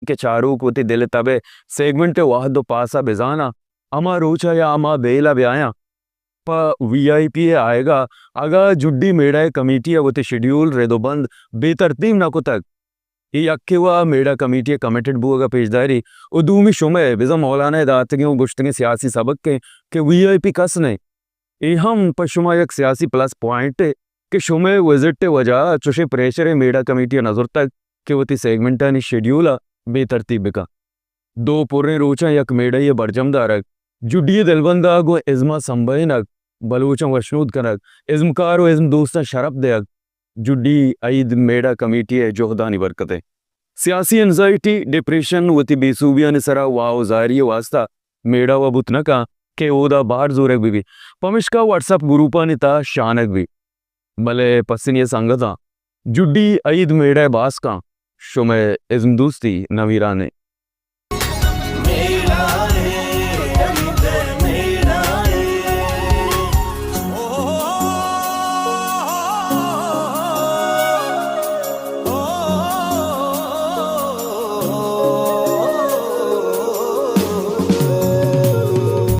کہ چاروک وتی دل ءِ تب ءِ سیگمنٹ ءِ وھد ءُ پاس ءَ بزاناں، ھما روچ ءَ یا ھما بیل ءَ بیایاں۔ پہ وی آئی پی ءِ آیگ ءَ اگاں جڈی میڑہ ءِ کمیٹی ءَ وتی شیڈیول، رد ءُ بند، بے ترتیب نہ کتگ، اے یکے وا میڑہ کمیٹی ءِ کمیٹڈ بوگ ءَ پیش داری ءُ دومی شمئے بزاں مولانا ءِ داتگیں ءُ گوشتگیں سیاسی سبق ایں کہ وی آئی پی کس نہ ایں۔ اے ھم پہ شما یک سیاسی پلس پوائنٹے کہ شمئے وزٹ ءِ وجہ ءَ چشیں پریشرے میڑہ کمیٹی ءَ نہ زرتگ کہ وتی سیگمنٹانی شیڈیول ءَ بے ترتیب بکن۔ دو پریں روچاں یک میڑہے ءِ برجم دارگ، جڈی ءِ دلبند ءَ گوں ازم ءَ سمبہینگ، بلوچاں وشنود کنگ، ازمکار ءُ ازم دوستاں شرپ دیگ، جڈی عید میڑہ کمیٹی ءِ جہدانی برکت ایں۔ سیاسی انزائٹی، ڈپریشن، وتی بے سوبیانی سرا واہ ءُ زاری ءِ واستا میڑہ وا بوت نہ کن کہ اودا بہر زورگ بہ بیت، پمشکا واٹس اپ گروپانی تہا شانگ بیت۔ بلے پسنی ءِ سنگتاں، جڈی عید میڑہ ءِ باسکاں شمئے ازم دوستی نمیران ایں۔